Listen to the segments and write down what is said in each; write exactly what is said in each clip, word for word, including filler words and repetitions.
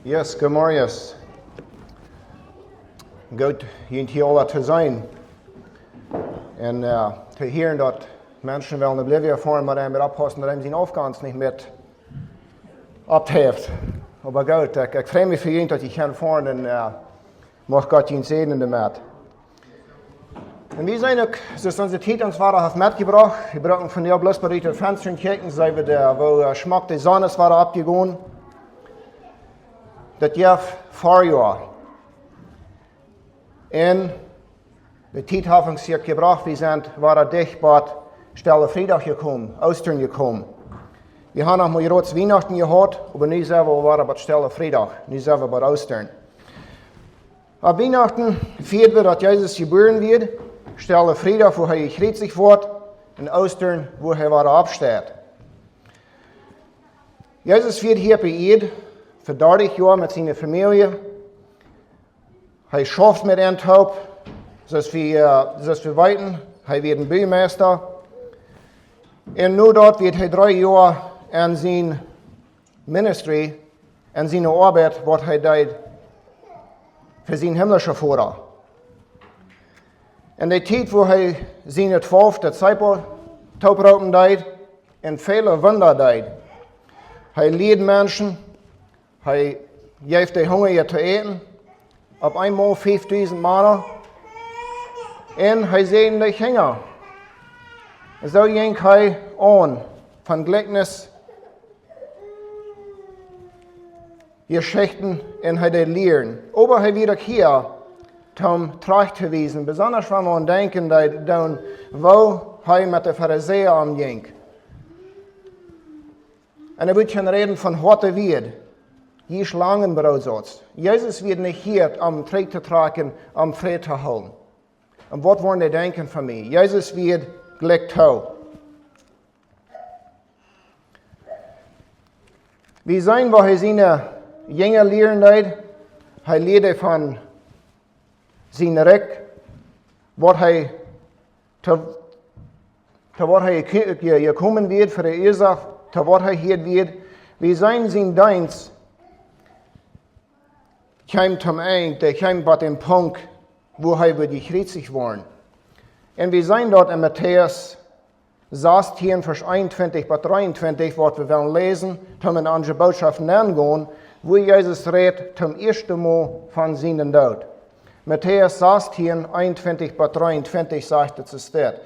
Yes, good morning. Yes. Goot, junt hia aula to seenen. Un, äh, to hieren, daut Menschen wellen no Bolivia foaren, oba dan mott opppaussen, daut eena sienen Aufgonst nich met oppheeft. Oba goot, ekj, ekj frei mie fa junt, daut jie kjennen foaren un, äh, mucht Gott junt säajnen doamet. Un wie sent uk, soo aus onse Tiet ons wada haft metjebrocht, wie brucken vondoag bloos bie daut Fensta kjikjen, seenen wie doa, woo, äh, schmock de Sonn es wada oppjegonen. Daut jeft Farjoa. Un de Tiet haft ons hia jebrocht, wie sent wada dicht bie Stelle Friedach jekomen, Oostren jekomen. Wie haben noch mau jrod Wienachten jehaut, oba nu sent wie wada bie Stelle Friedach, nu sent wie bie Oostren. Opp Wienachten fieed wie, daut Jesus jebuaren wort, Stelle Friedach, wua hee jekjriezicht wort, un Oostren, wua hee wada oppsteit. Jesus wia hia opp de Ieed fa dartich Joa met siene Famielje. Hee schauft met an toop, soo aus wie, äh, soo aus wie weeten, hee wia een Bumeista. Un nu daut wia hee dree Joa aun sien ministry, aun siene Oabeit, waut hee deed fa sienen himlischen Voda. En de Tiet, wua hee siene twalf Diszipel tooproopen deed un väle Wunda deed. Hee lieed Menschen, hee jeef de Hungrije to äten, opp eemol fiefdusent Mana. Un hee säajend de Kjinja. Soo jinkj hee aun von Jlikjnis Jeschichten un hee deed lieren. Oba hee wia uk hia, om trajcht to wiesen, besonda wan wie aun denkjen, daut dan, woo hee met de Farisäa omjinkj. Un hee wudd kjennen räden von hoate Wieed, hia Schlangenbroot. Jesus wia nich hia, om trigj to trakjen, om Fräd to hoolen. Un waut woaren dee denkjen von mie? Jesus wia jlikj too. Wie seenen, woo hee siene Jinja lieren deed. Hee lieed von sien Rikj, waut hee to, to waut hee jeko-, je-, jekomen wia, fa de Uasoak, to waut hee hia wia. Wie seenen sien Deenst kjeem tom Enj, dee kjeem bie dän Punkt, wua hee wudd jekjriezicht woaren. Un wie seenen daut en Matäus sastieen, Varsch eenuntwintich bat dreeuntwintich, waut wie wellen läsen, om en onse Bootschoft nengonen, wua Jesus rät tom ieeschten Mol von sienen Doot. Matäus sastieen, eenuntwintich bat dreeuntwintich sajcht et soo dit.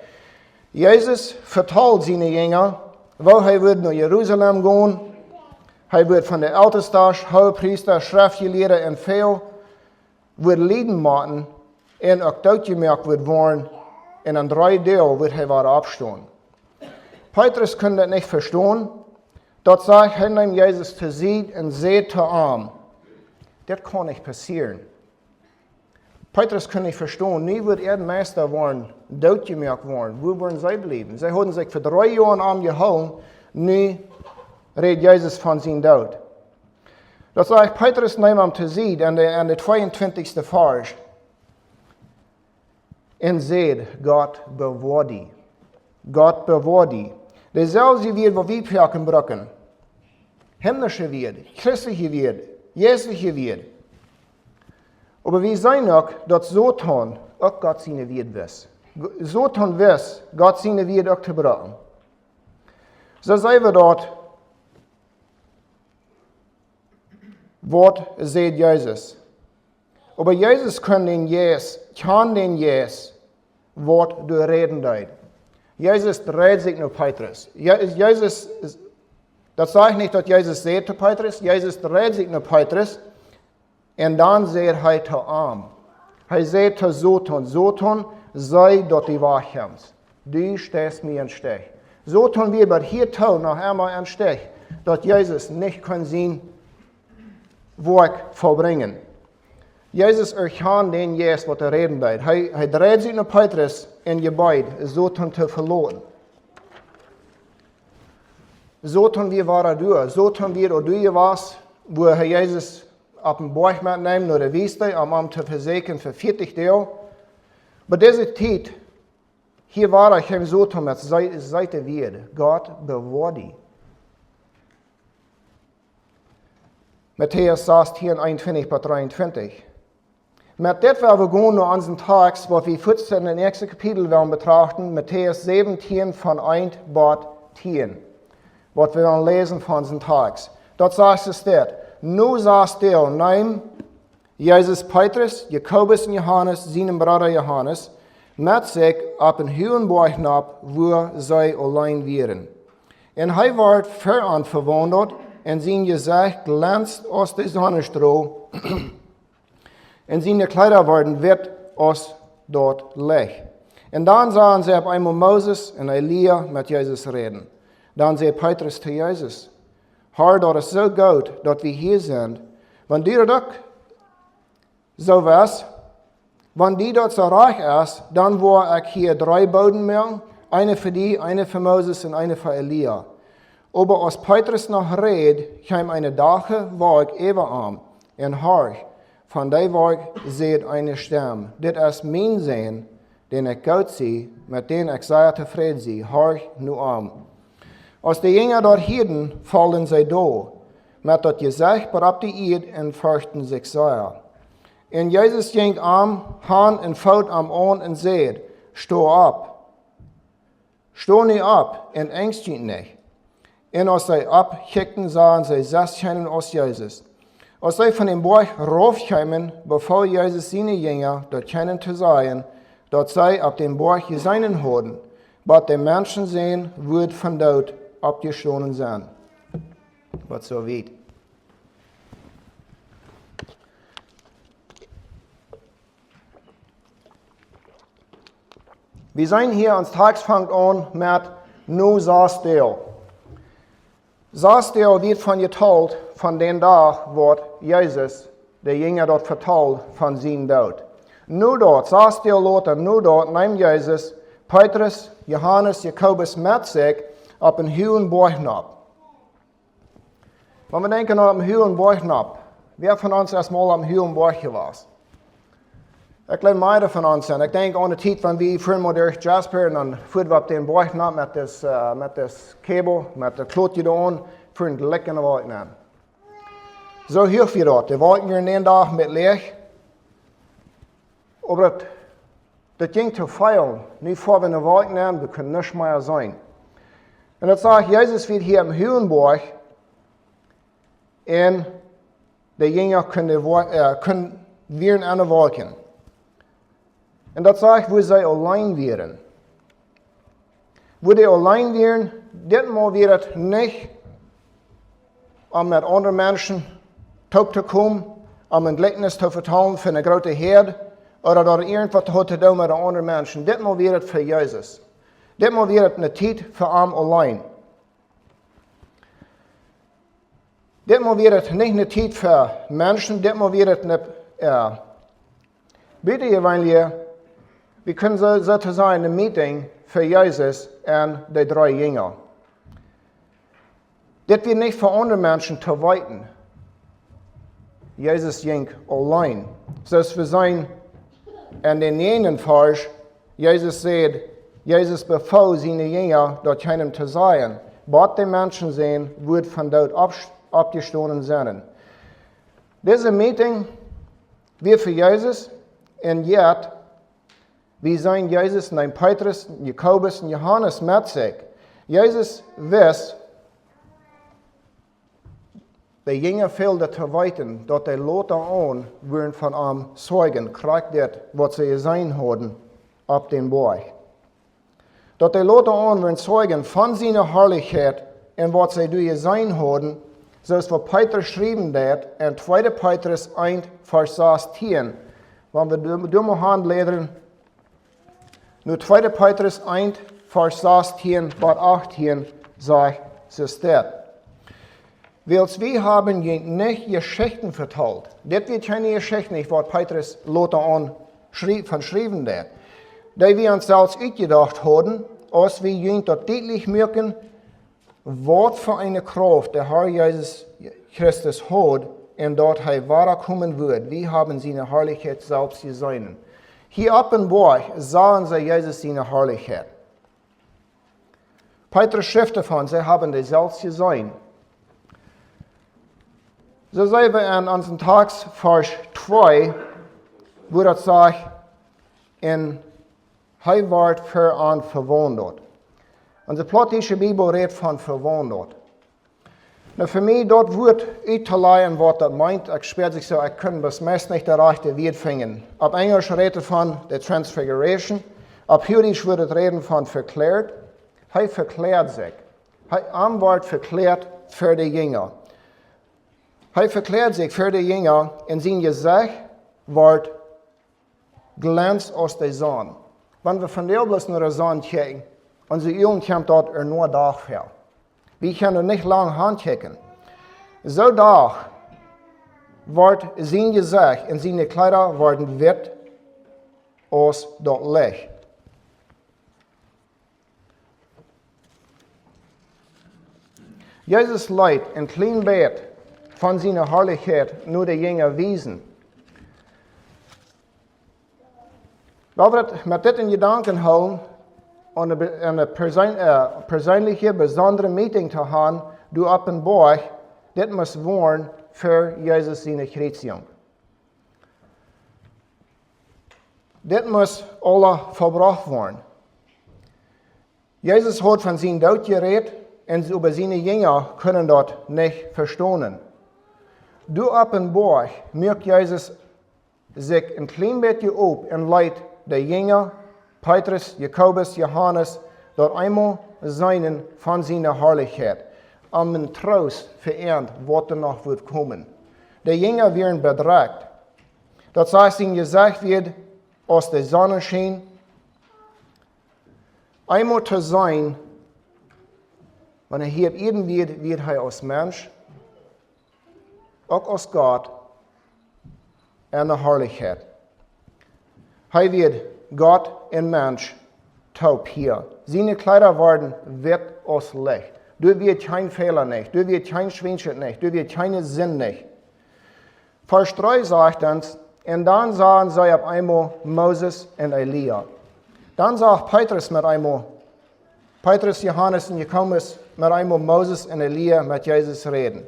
Jesus vetald siene Jinja, woo hee wudd no Jerusalem gonen, hee wudd von de Eltestasch, Hoogepriesta, Schreftjelieede un väl wudd lieden motten un uk dootjemoakt wudd woaren, un en dree Doag wudd hee wada oppstonen. Petrus kunn daut nich vestonen, daut sajcht, hee neem Jesus to Sied un säd to am: "Dit kaun nich passieren." Petrus kunn nich vestonen, nu wudd äa Meista woaren dootjemoakt woaren, wua wudden see bliewen? See hauden sikj fa dree Joa aun am jehoolen, nu rät Jesus von sienen Doot. Daut sajcht, Petrus neem am to Sied en de, en de tweeuntwintichste Varsch un säd: "Gott, bewoa die. Gott, bewoa die." Deeselwje Wieed, waut wie foaken brucken. Himlische Wieed, christelje Wieed, jeistliche Wieed. Oba wie seenen uk, daut Soton uk Gott siene Wieed wist. G-, Soton wist, Gott siene Wieed uk to brucken. Soo seenen wie daut, waut säd Jesus. Oba Jesus kunn dän Jeist, kjand dän Jeist, waut doa räden deed. Jesus dreid sikj no Petrus. Je-, Jesus, daut sajcht nich, daut Jesus säd to Petrus, Jesus dreid sikj no Petrus, un dan säd hee to am. Hee säd to Soton: "Soton, see, daut du wajchkjemst. Du steist mie em Stich." Soton wia bat hia too noch emol em Stich, daut Jesus nich kunn sien Woakj vollbrinjen. Jesus erkjand dän Jeist, waut doa räden deed. Hee, hee dreid sikj no Petrus un jebeed, Soton to veloten. Soton wia wada doa. Soton wia aul doa jewast, wua hee Jesus opp dän Boajch metneem no de Wiest, om am to vesieekjen fa vieetich Doag. Oba dise Tiet, hia wada kjeem Soton met see-, seene Wieed: "Gott, bewoa die." Matäus sastieen, eenuntwintich bat dreeuntwintich. Met dit well wie gonen no onsen Tekst, waut wie fuaz en daut näakjste Kapitel wellen betrachten, Matäus säwentieen von eent bat tieen. Waut wie wellen läsen von onsen Tekst. Daut sajcht es dit: Nu sastieen neem Jesus Petrus, Jakobus un Johanes, sienen Brooda Johanes, met sikj opp eenen hoogen Boajch nopp, wua see auleen wieren. Un hee wort ver an vewaundelt, un sien Jesecht glänzte aus de Sonnestrol, un siene Kjleeda worden witt aus daut Licht. Un dan sagen see opp eemol Moses un Elia met Jesus räden. Dan säd Petrus to Jesus: Herr, daut es soo goot, daut wie hia sent. Wan die daut uk soo wia, wan die daut soo rajcht es, dan wudd ekj hia dree Boden moaken, eenen fa die, eenen fa Moses un eenen fa Elia. Oba aus Petrus noch räd, kjeem eene dacke Wolkj äwa am, un horch, von dee Wolkj säd eene Stemm: Dit es mien Sän, dän ekj goot sie, met dän ekj sea tofräd sie, horcht no am. Aus de Jinja daut hieeden, foll see dol, met daut Jesecht bat opp de Ieed, un ferchten sikj sea. Un Jesus jinkj an han un foot an un säd: Sto opp, sto nu opp un enjst junt nich. Un aus see oppkjikjten, sagen see sest kjeenen aus Jesus. Aus see von dän Boajch rauf kjeemen, befool Jesus siene Jinja, daut kjeenen to sajen, daut see opp dän Boajch jeseenen hauden, bat de Menschensän wudd von doot oppjestonen sennen. Waut soo wiet. Wie seenen hia, ons Tekst fangt aun met: Nu sastieen. Sastieen woat von jetalt von dän Dach, waut Jesus de Jinja daut vetald von sienen Doot. Nu daut, sastieen lota, nu daut neem Jesus Petrus, Johanes, Jakobus met sikj opp eenen hoogen Boajch nopp. Wan wie denkjen aun eenen hoogen Boajch nopp, wäa von ons es mol opp eenen hoogen Boajch jewast? Ekj jleew, meare von ons sent. Ekj denkj aun de Tiet, wan wie fuaren mol derch Jasper un dan fuaren wie opp dän Boajch nopp met daut, äh, met daut Kabel, met daut Kloot doa aun, fuaren jlikj enne Wolkj nenn. Soo hooch wia daut. De Wolkjen wieren dän Dach met Licht. Oba daut, daut jinkj too väl. Nu foaren wie enne Wolkj nenn, wie kunnen nuscht mea seenen. Un daut sajcht, Jesus wia hia opp eenen hoogen Boajch, un de Jinja kunnen, äh, kunnen, wieren aun de Wolkjen. Un daut sajcht, wua see auleen wieren. Wua dee auleen wieren, dit Mol wia et nich om met aundre Menschen toop to komen, om een Jlikjnis to vetalen fa eene groote Häad, ooda daut irjentwaut haud to doonen met aundre Menschen. Dit Mol wia et fa Jesus. Dit Mol wia et eene Tiet fa am auleen. Dit Mol wia et nich eene Tiet fa Menschen, dit Mol wia et eene, äh, butajeweenelje, wie kunnen soo, soo to sajen, eene Meeting fa Jesus un de dree Jinja. Dit wia nich fa aundre Menschen to weeten. Jesus jinkj auleen. Soo aus wie seenen en dän näajenden Varsch, Jesus säd, Jesus befool siene Jinja, daut kjeenem to sajen, bat de Menschensän wudd von doot opp-, oppjestonen sennen. Dise Meeting wia fa Jesus, un yet, wie seenen, Jesus neem Petrus, Jakobus un Johanes met sikj. Jesus wist, de Jinja feeld to weeten, daut dee lota aun wudden von am zeijen, krakjt dit, waut see jeseenen hauden opp dän Boajch. Daut dee lota aun wudden zeijen von siene Harlichkjeit un waut see doa jeseenen hauden, soo aus waut Petrus schriewen deed en tweede Petrus eent, Varsch sastieen. Wan wie doa, doa mol han bläden, nu tweede Petrus eent, Varsch sastieen bat achtieen, sajcht et dit. Wiels wie haben junt nich Jeschichten vetalt. Dit wia kjeene Jeschicht nich, waut Petrus lota aun schrie-, von schriewen deed. Dee wie ons selfst utjedocht hauden, aus wie junt daut dietlich muaken, waut fa eene Krauft de Herr Jesus Christus haud un daut hee wada komen wudd. Wie haben siene Harlichkjeit selfst jeseenen. Hia opp dän Boajch sagen see Jesus siene Harlichkjeit. Petrus schrift doavon, see haben dee selfst jeseenen. Soo seenen wie en onsen Tekst, Varsch twee, woo daut sajcht: "Un hee wort fa an vewandelt." Onse plautdietsche Bibel rät von vewandelt. Nu, fa mie daut Wuat uttoläajen, waut daut meent, ekj spieed sikj soo, ekj kunn bloos meist nich daut rajchte Wuat finjen. Opp Enjlisch rät et von de Transfiguration. Opp Huagdietsch wudd et räden von vekjleet. Hee vekjleed sikj. Hee, am wort vekjleet fa de Jinja. Hee vekjleed sikj fa de Jinja un sien Jesecht wort glänzt aus de Sonn. Wan wie vondoag bloos no de Sonn kjikjen, onse Uagen kjemt daut ea no Dach väa. Wie kjennen nich lang hankjikjen. Soo Dach wort sien Jesecht un siene Kjleeda worden witt aus daut Licht. Jesus leet een kjlien bät von siene Harlichkjeit no de Jinja wiesen. Well wie daut met dit en Jedanken hoolen, aun de be-, aun de perseen-, ä, perseenelje, besondre Meeting to han, doa opp een Boajch, dit must woaren fa Jesus siene Kjriezjunk. Dit must aula vollbrocht woaren. Jesus haud von sienen Doot jerät un äwa siene Jinja kunnen daut nich vestonen. Doa opp een Boajch muak Jesus sikj een kjlien bät opp un leet de Jinja, Petrus, Jakobus, Johanes, daut eemol seenen von siene Harlichkjeit, om een Troost fa an, waut doa noch wudd komen. De Jinja wieren bedrekjt. Daut sajcht, sien Jesecht wia aus de Sonneschien. Eemol to seenen, wan hee hia opp Ieed wia, wia hee aus Mensch, uk aus Gott, en de Harlichkjeit. Hee wia Gott un Mensch toop hia. Siene Kjleeda worden witt aus Licht. Doa wia kjeen Fäla nich, doa wia kjeen Schwienschet nich, doa wia kjeene Sind nich. Varsch dree sajcht ons: "Un dan sagen see opp eemol Moses un Elia." Dan sach Petrus met eemol, Petrus, Johanes un Jakobus met eemol Moses un Elia met Jesus räden.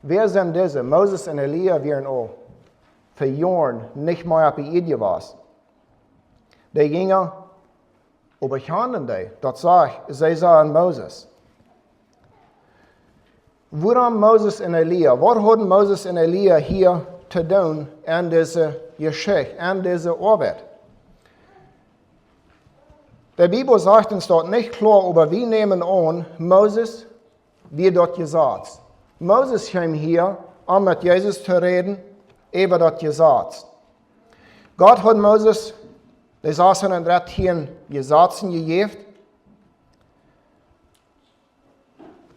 Wäa sent dise? Moses un Elia wieren aul fa Joaren nich mea opp de Ieed jewast. De Jinja, oba kjanen dee, daut sajcht, see sagen Moses. Wuarom Moses un Elia? Waut hauden Moses un Elia hia to doonen en dise Jeschicht, en dise Oabeit? De Bibel sajcht ons daut nich kloa, oba wie nämen aun, Moses wia daut Jesaz. Moses kjeem hia, om met Jesus to räden äwa daut Jesaz. Gott haud Moses de sas un dartieen Jesazen jejäft.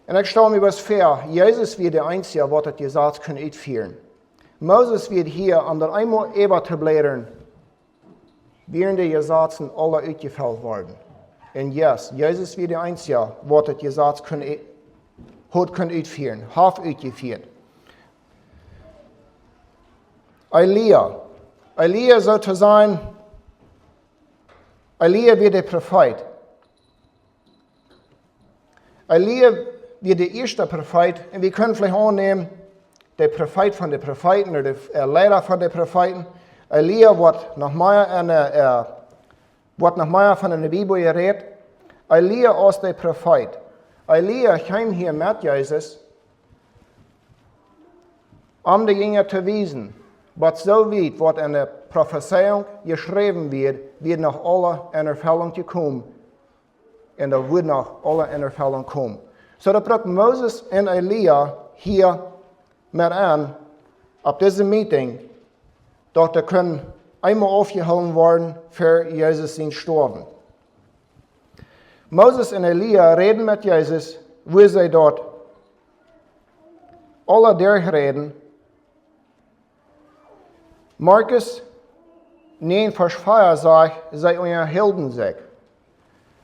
Un ekj stal mie waut väa, Jesus wia de eensja, waut daut Jesaz kunn utfieren. Moses wia hia, om daut eemol äwa to bläden, wieren de Jesazen aula utjefelt worden. Un yes, Jesus wia de eensja, waut daut Jesaz kunn, haud kunn utfieren, haft utjefieet. Elia. Elia, soo to sajen, Elia wia de Profeet. Elia wia de ieeschta Profeet, un wie kjennen veleicht aunnämen, de Profeet von de Profeeten, ooda de, ä, Leida von de Profeeten. Elia woat noch mea en, ä, ä, woat noch mea von en de Bibel jerät. Elia aus de Profeet. Elia kjeem hia met Jesus, om de Jinja to wiesen, waut soo wiet, waut en de Profezeiunk jeschräwen wia, wia noch aula en Erfellunk jekomen. Un daut woat noch aula en Erfellunk komen. Soo daut brukt Moses un Elia hia met aun opp dise Meeting, daut dee kunnen eemol aufjehoolen woaren ver Jesus sien Stoawen. Moses un Elia räden met Jesus, woo see daut aula derchräden. Markus näajen Varsch vea sajcht, see unjahilden sikj.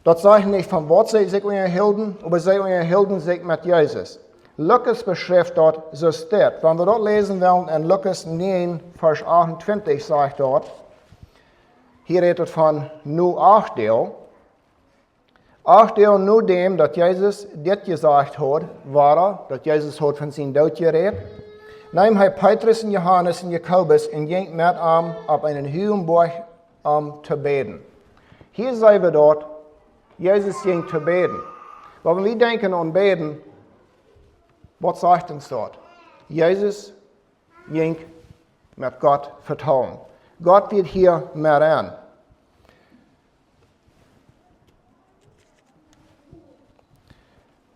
Daut sajcht nich, von waut see sikj unjahilden, oba see unjahilden sikj met Jesus. Lukas beschrift daut soo aus dit. Wan wie daut läsen wellen en Lukas näajen Varsch achtuntwintich, sajcht daut, hia rät et von nu acht Doag. Acht Doag nodäm daut Jesus dit jesajcht haud, wada, daut Jesus haud von sien Doot jerät, neem hee Petrus un Johanes un Jakobus un jinkj met an opp eenen huagen Boajch om to bäden. Hia seenen wie daut, Jesus jinkj to bäden. Oba wan wie denkjen aun bäden, waut sajcht ons daut? Jesus jinkj met Gott vetalen. Gott wia hia met an.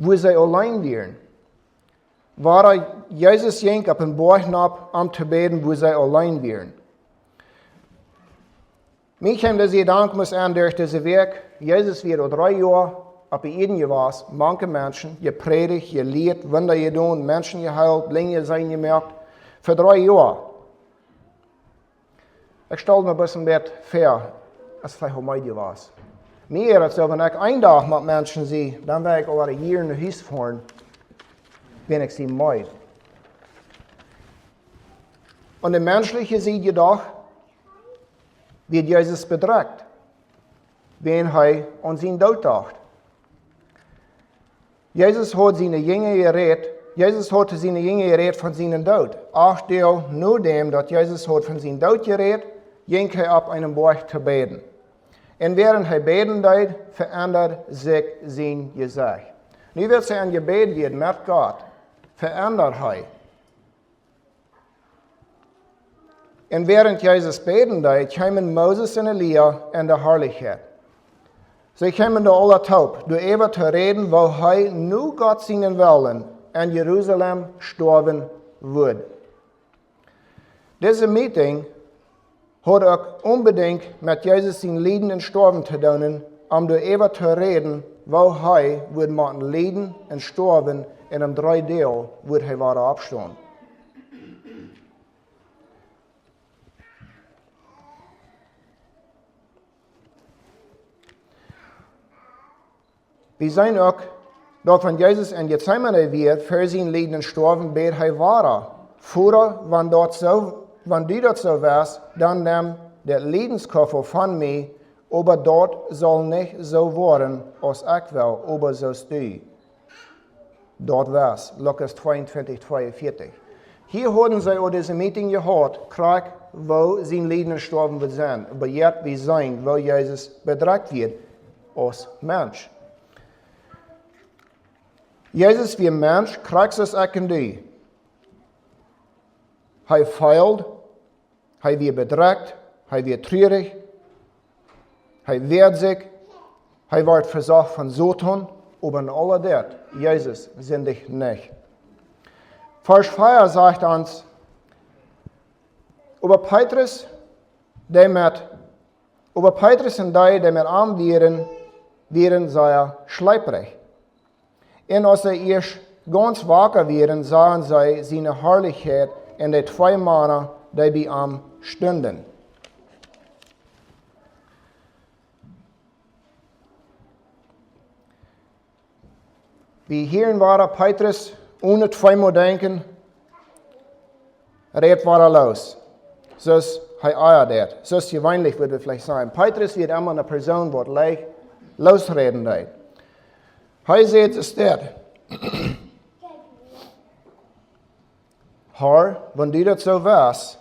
Wua see auleen wieren. Wua Jesus jinkj opp eenen Boajch nopp om to bäden, wua see auleen wieren. Mie kjeem dise Jedanken aun derch dise Wäakj. Jesus wia aul dree Joa opp de Ieed jewast, mank de Menschen, jeprädicht, jelieet, Wunda jedonen, Menschen jeheelt, Blinje seenen jemoakt. Fa dree Joa. Ekj stal mie bloos een bät väa, aus veleicht aul meed jewast. Mie es daut soo, wan ekj een Dach met Menschen sie, dan woa ekj aul wada hia no Hus foaren, wan ekj sie meed. Aun de menschelje Sied jedocht, wia Jesus bedrekjt, wan hee aun sienen Doot docht. Jesus haud siene Jinja jerät, Jesus haud to siene Jinja jerät von sienen Doot. Acht Doag nodäm daut Jesus haud von sienen Doot jerät, jinkj hee opp eenen Boajch to bäden. Un wäarent hee bäden deed, veendad sikj sien Jesecht. Nu wia hee em Jebäd wia met Gott, veendad hee. Un wäarent Jesus bäden deed, kjeemen Moses un Elia en de Harlichkjeit. See kjeemen doa aula toop, doaräwa to räden, woo hee no Gott sienen Wellen en Jerusalem stoawen wudd. Dise Meeting haud uk onbedinjt met Jesus sien Lieden un Stoawen to doonen, om doaräwa to räden, woo hee wudd motten lieden un stoawen un om dree Doag wudd hee wada oppstonen. Wie seenen uk, daut wan Jesus en Getsemane wia, ver sien Lieden un Stoawen, bäd hee wada: Voda, wan daut soo, wan du daut soo west, dan nemm de Liedenskuffel von mie, oba daut saul nich soo woaren aus ekj well, oba soo aus du daut west. Lukas tweeuntwintich, tweeunvieetich. Hia hauden see aul dise Meeting jehaut, krakjt woo sien Lieden un Stoawen wudd sennen. Oba nu wie seenen, woo Jesus bedrekjt wia aus Mensch. Jesus wia Mensch, krakjt soo aus ekj un du. Hee feeld, hee wia bedrekjt, hee wia trurich, hee wäad sikj, hee wort vesocht von Soton, oba en aul daut, Jesus sindicht nich. Varsch vea sajcht ons: Oba Petrus, dee met, oba Petrus un dee, dee met am wieren, wieren sea schleprich. Un aus see ieescht gaunz waka wieren, sagen see siene Harlichkjeit un de twee Mana, dee bie am stunden. Wie hieren wada Petrus, one tweemol denkjen, rät wada loos. Soo aus hee ea deed. Soo aus jeweenlich, wudd wie veleicht sajen. Petrus wia emma eene Persoon, waut leicht loosräden deed. Hee säd: Es dit, Herr, wan du daut soo west,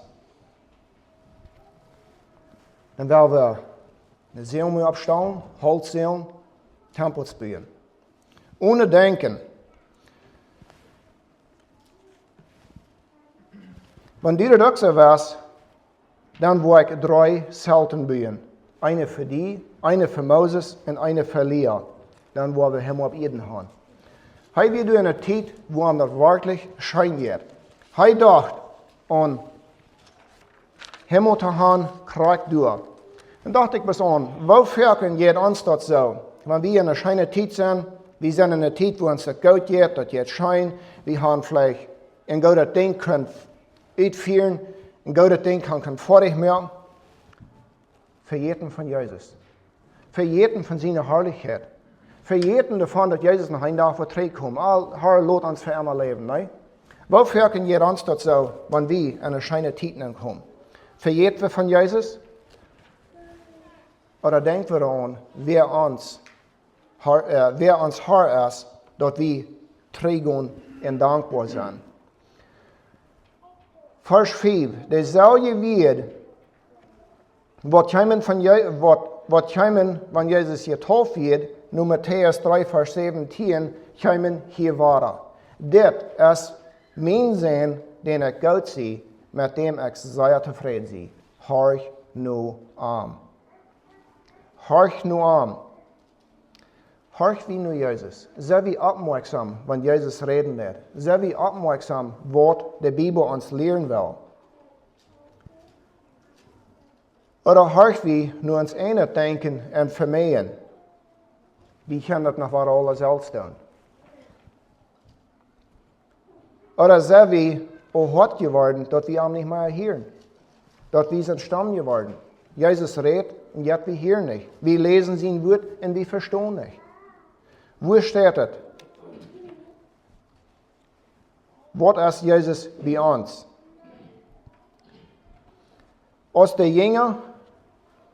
dan well wie eene Säl oppstalen, Holt Säl, Tempels buen. One denkjen. Wan du daut uk soo west, dan woa ekj dree Zelten buen. Eene fa die, eene fa Moses un eene fa Elia. Dan woa wie Himmel opp Ieed haben. Hee wia doa en eene Tiet, wua am daut werkjlich scheen wia. Hee docht aun Himmel to haben, krakjt doa. Un docht ekj mie aun, woo foaken jeit ons daut soo? Wan wie en eene scheene Tiet sent, wie sent en eene Tiet, wua ons daut goot jeit, daut jeit scheen, wie haben veleicht een goodet Dinkj kunt utfieren, een goodet Dinkj haben kunt foadich moaken. Vejäten von Jesus. Vejäten von siene Harlichkjeit. Vejäten doavon, daut Jesus noch een Dach woat trigjkomen. Aul, Herr, lot ons fa emma läwen, nä? Woo foaken jeit ons daut soo, wan wie en eene scheene Tiet nenkomen? Vejäten wie von Jesus? Ooda denkjen wie aun, wäa ons Herr, äh, wäa ons Herr es, daut wie trigj gonen un dankboa sent? Varsch fiew: Deeselwje Wieed, waut kjeemen von Je-, waut, waut kjeemen, wan Jesus jetauft wort, no Matäus dree, Varsch säwentieen, kjeemen hia wada: Dit es mien Sän, dän ekj goot sie, met däm ekj sea tofräd sie. Horcht no am. Horcht no am. Horcht wie no Jesus? Sent wie oppmoakjsom, wan Jesus räden deit? Sent wie oppmoakjsom, waut de Bibel ons lieren well? Ooda horcht wie no ons eejnet Denkjen un Vemeenen? Wie kjennen daut noch woll aules selfst doonen. Ooda sent wie aul hoat jeworden, daut wie am nich mea hieren? Daut wie sent stomm jeworden. Jesus rät un yet wie hieren nich. Wie läsen sien Wort un wie vestonen nich. Woo steit et? Waut es Jesus bie ons? Aus de Jinja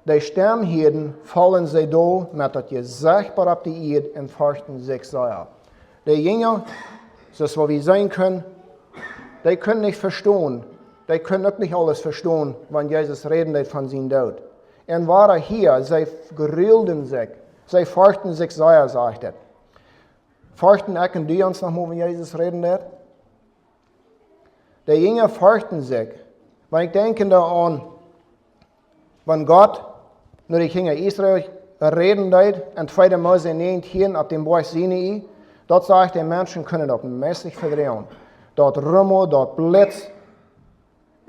de Stemm hieeden, follen see dol met daut Jesecht bat opp de Ieed un forchten sikj sea. De Jinja, soo aus wie seenen kjennen, dee kunnen nich vestonen, dee kunnen uk nich aules vestonen, wan Jesus räden deed von sienen Doot. Un wada hia, see grulden sikj, see forchten sikj sea, sajcht et. Forchten ekj un du ons noch mol, wan Jesus räden deed? De Jinja forchten sikj. Wan ekj denkj doaraun, wan Gott no de Kjinja Israel räden deed en tweede Mose näajentieen opp dän Boajch Sinai, daut sajcht, de Menschen kunnen daut meist nich vedroagen. Daut Rummel, daut Blitz.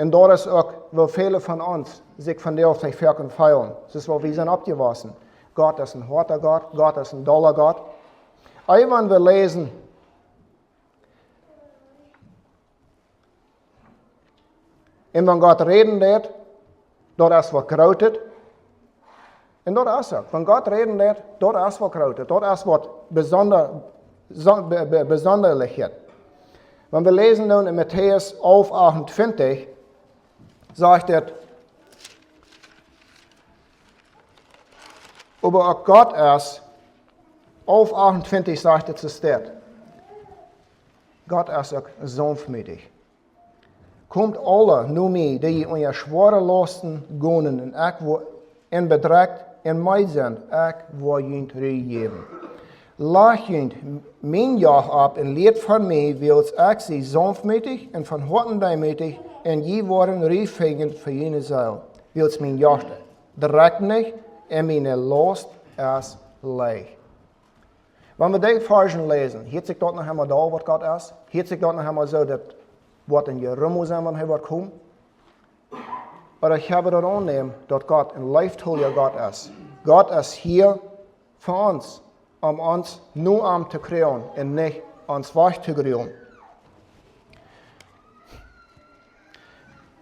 Un daut es uk, woo väle von ons sikj vondoag veleicht foaken feelen, soo aus woo wie sent oppjewossen. Gott es een hoada Gott, Gott es een dolla Gott. Ea wan wie läsen, un wan Gott räden deed, daut es waut Grootet. Un daut es uk. Wan Gott räden deed, daut es waut Grootet. Daut es waut besonda-, so-, be-, be-, Besondalichet. Wan wie läsen dan en Matäus alf achtuntwintich, sajcht et, oba uk Gott es, alf achtuntwintich sajcht et soo, steit: Gott es uk saunftmootich. Komt aule no mie, dee jie unja schwoare Lausten gonen un ekj woa, un bedrekjt un meed sent, ekj woa junt Ru jäwen. Lajcht junt mien Joch opp un lieet von mie, wiels ekj sie saunftmootich un von Hoaten deemootich, un jie woaren Ru finjen fa june Seel, wiels mien Joch drekjt nich un miene Laust es leicht. Wan wie dee Varschen läsen, hieet sikj daut noch emol doll, waut Gott es? Hieet sikj daut noch emol soo, daut woat een Jerummel sennen, wan hee woat komen? Ooda ekj hab daut aunnämen, daut Gott een leeftolja Gott es. Gott es hia fa ons, om ons no am to kjrieen un nich ons wajch to grulen.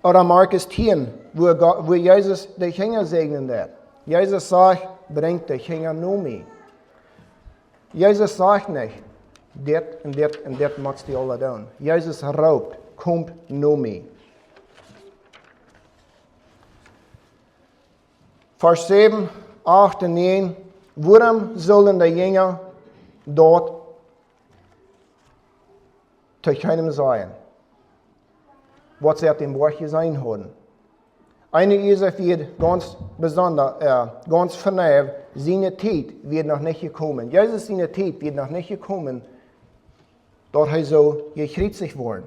Ooda Markus tieen, woo Go-, woo Jesus de Kjinja säajnen deed. Jesus sajcht: Brinjt de Kjinja no mie. Jesus sajcht nich: Dit un dit un dit motst du aula doonen. Jesus roopt: Komt no mie. Varsch säwen, acht un näajen: Wuarom sullen de Jinja daut to kjeenem sajen, waut see opp dän Boajch jeseenen hauden? Eene Uasoak wia gaunz besonda, äh, gaunz verneiw, siene Tiet wia noch nich jekomen. Jesus siene Tiet wia noch nich jekomen, daut hee sull jekjriezicht woaren.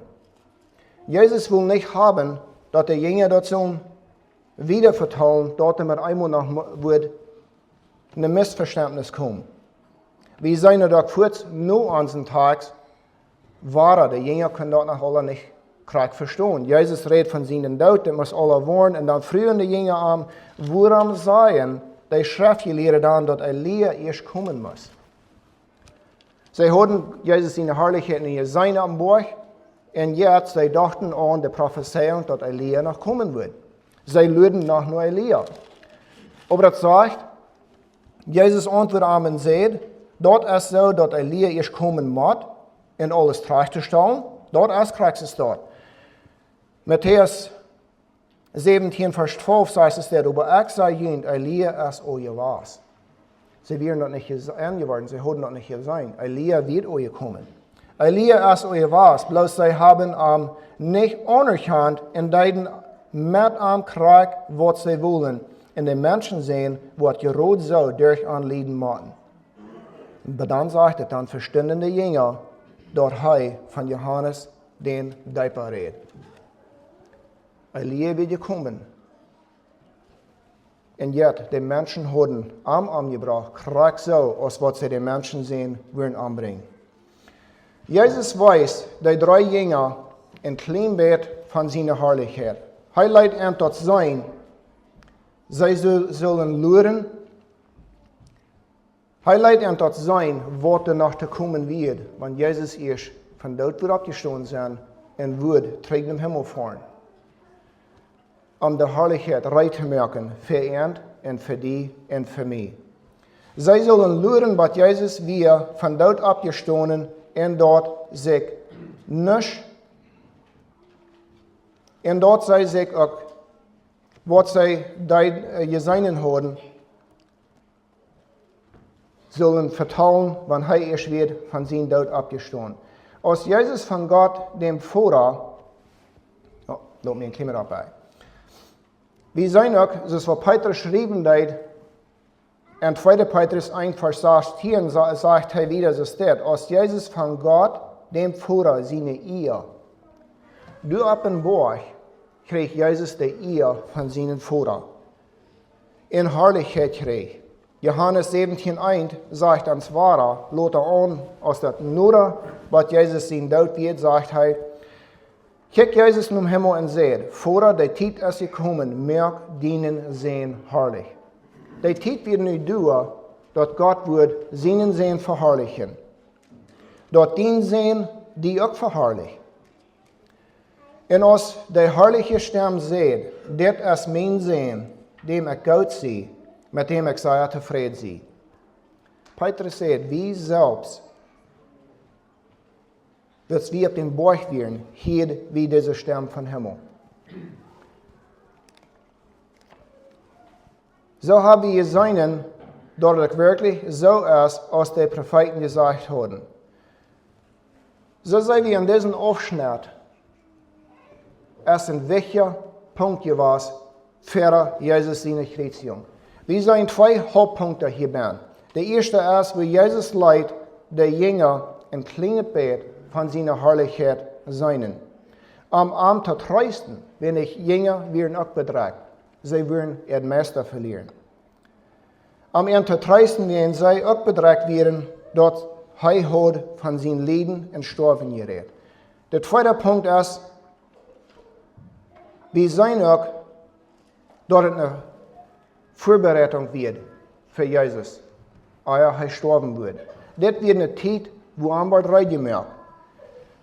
Jesus wull nich haben, daut de Jinja daut sullen wieda vetalen, daut doa met eemol noch mo-, wudd een Missvestentnis komen. Wie seenen daut fuaz no onsen Tekst, wada, de Jinja kunnen daut noch aula nich krakjt vestonen. Jesus rät von sienen Doot, daut mott aula woaren, un dan fruagen de Jinja am: Wuarom sajen de Schreftjelieede dan, daut Elia ieescht komen mott? See hauden Jesus siene Harlichkjeit nich jeseenen aum Boajch, un yet see dochten aun de Profezeiunk, daut Elia noch komen wudd. See luaden noch no Elia. Oba daut sajcht, Jesus auntwuad an un säd: Daut es soo, daut Elia ieescht komen mott, om aules trajcht to stalen. Daut es krakjt soo daut. Matäus säwentieen, Varsch twalf sajcht et, oba ekj saj junt, Elia es aul jewast. See wieren noch nich jes-, enjeworden, see hauden noch nich jeseenen. Elia wia aul jekomen. Elia es ea west, bloos see haben am nich aunerkjant un deeden met am krakjt waut see wullen. Un de Menschensän woat jrod soo derch am lieden motten. Oba dan sajcht et, dan vestunden de Jinja, daut hee von Johanes dän Deepa räd. Elia wia jekomen. Un yet, de Menschen hauden am omjebrocht, krakjt soo aus waut see de Menschensän wullen ombrinjen. Jesus wees de dree Jinja een kjlien bät von siene Harlichkjeit. Hee leet an daut seenen, see su-, sullen luren. Hee leet an daut seenen, waut doa noch to komen wia, wan Jesus ieescht vom Doot wudd oppjestonen sennen un wudd trigj nom Himmel foaren, om de Harlichkjeit reed to moaken fa an un fa die un fa mie. See sullen luren, waut Jesus wia vom Doot oppjestonen, un daut sikj nuscht, un daut see sikj uk, waut see deed, äh, jeseenen hauden, sullen vetalen, wan hee ieescht wia vom Doot oppjestonen. Aus Jesus von Gott, däm Voda, oh, lot mie een kjlien bät oppbie. Wie seenen uk, soo aus waut Petrus schriewen deed, en tweede Petrus eent Varsch sastieen sa-, sajcht hee wada soo steit, aus Jesus von Gott, däm Voda, siene Ea. Doa oppem Boajch kjrieech Jesus de Ea von sienen Voda. Un Harlichkjeit kjrieech. Johanes säwentieen eent sajcht ons wada, lota aun, aus daut noda, waut Jesus sien Doot wia, sajcht hee, kjikjt Jesus nom Himmel un säd, Voda, de Tiet es jekomen, moak dienen Sän harlich. De Tiet wia nu doa, daut Gott wudd sienen Sän veharlichen. Daut dien Sän die uk veharlicht. Un aus de harliche Stemm säd, dit es mien Sän, däm ekj goot sie, met däm ekj sea tofräd sie. Petrus säd, wie selfst, wiels wie opp dän Boajch wieren, hieed wie dise Stemm vom Himmel. Soo hab wie jeseenen, daut et werkjlich soo es, aus de Profeeten jesajcht hauden. Soo seenen wie en disen Aufschnett, es een wichtja Punkt jewast fa Jesus siene Kjrieezjunk. Wie seenen twee Hauptpunkten hia bie. De ieeschte es, woo Jesus leet de Jinja een kjlienet bät von siene Harlichkjeit seenen. Om an to treesten, wan de Jinja wieren uk bedrekjt. See wudden äa Meista velieren. Om an to treesten, wan see uk bedrekjt wieren, daut hee haud von sien Lieden un Stoawen jerät. De tweede Punkt es, wie seenen uk, daut et eene Väabereitunk wia fa Jesus, ea hee stoawen wudd. Dit wia eene Tiet, wua am wort reed jemoakt.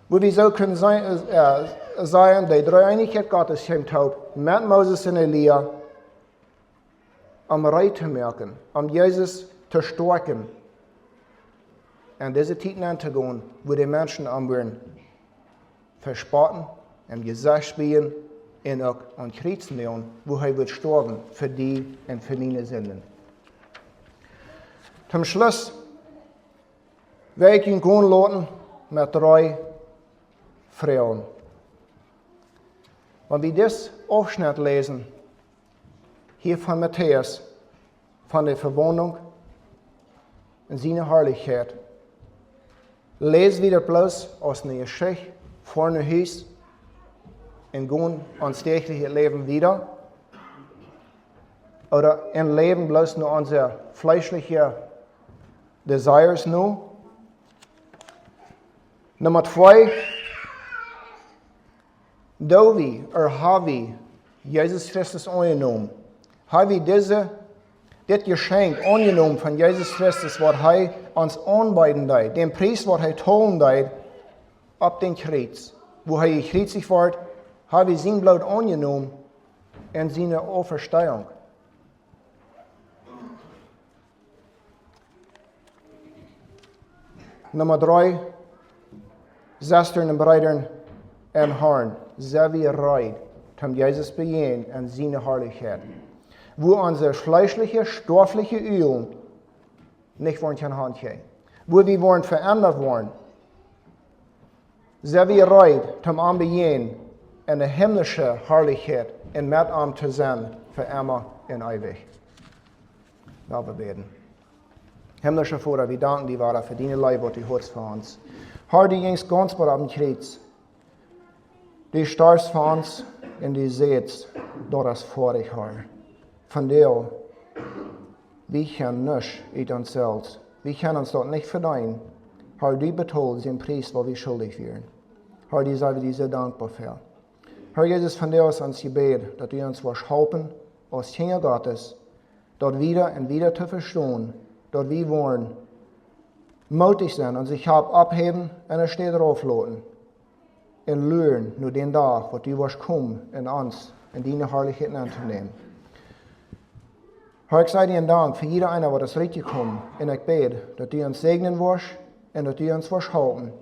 Wua wie soo kjennen seenen, äh, seenen, de Dreeeenichkjeit Gottes kjeem toop met Moses un Elia, om reed to moaken, om Jesus to stoakjen. En dise Tiet auntogonen, wua de Menschen am wudden vespotten, em Jesecht spieen un uk aum Kjriez näajlen, wua hee wudd stoawen fa die un fa miene Sinden. Toom Schluss well ekj junt gonen loten met dree Froagen. Wan wie disen Aufschnett läsen, hia von Matäus, von de Vewandlunk en siene Harlichkjeit, läs wie daut bloos aus eene Jeschicht fa no Hus un gonen ons däachlichet Läwen wieda? Ooda läwen bloos no onse fleeschliche Desires no? Numma twee, doo wie, ooda ha wie Jesus Christus aunjenomen? Ha wie dise, dit Jeschenkj aunjenomen von Jesus Christus, waut hee ons aunbeeden deed, dän Pries, waut hee tolen deed, opp dän Kjriez, wua hee jekjriezicht wort, ha wie sien Bloot aunjenomen en siene Auferstehung? Numma dree, Sestren un Breeda em Harn, sent wie reed, toom Jesus bejäajnen en siene Harlichkjeit, wua onse fleeschliche, stoafliche Uagen nich woaren kjennen aunjäwen, wua wie woaren veendat woaren, Sent wie reed, om am to bejäajnen en de himmlische Harlichkjeit un met am to sennen fa emma un eewich? Lot ons bäden. Himmlischa Voda, wie danken die wada fa diene Leew, waut du hast fa ons. Har, du jinjst gaunz bat aum Kjriez. Du storfst fa ons un du sätst, daut es foadich, Har. Vondoag, wie kjennen nuscht ut ons selfst. Wie kjennen ons daut nich vedeenen. Har, du betolst dän Pries, waut wie schuldich wieren. Har, du sent wie die soo dankboa fa. Har Jesus, vondoag es ons Jebäd, daut du ons woascht halpen, aus Kjinja Gottes, daut wieda un wieda to vestonen, daut wie woaren mootich sennen, onse Kjap opphäwen un de Städ raufloten un luren no dän Dach, waut du woascht komen un ons en diene Harlichkjeit auntonämen. Har, ekj saj die een Dank fa jieda eena, waut es rutjekomen, un ekj bäd, daut du ons säajnen woascht un daut du ons woascht halpen,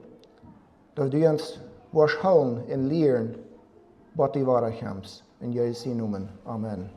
daut du ons woascht hoolen un lieren, waut du wada kjemst. En Jesus sienen Nomen. Amen.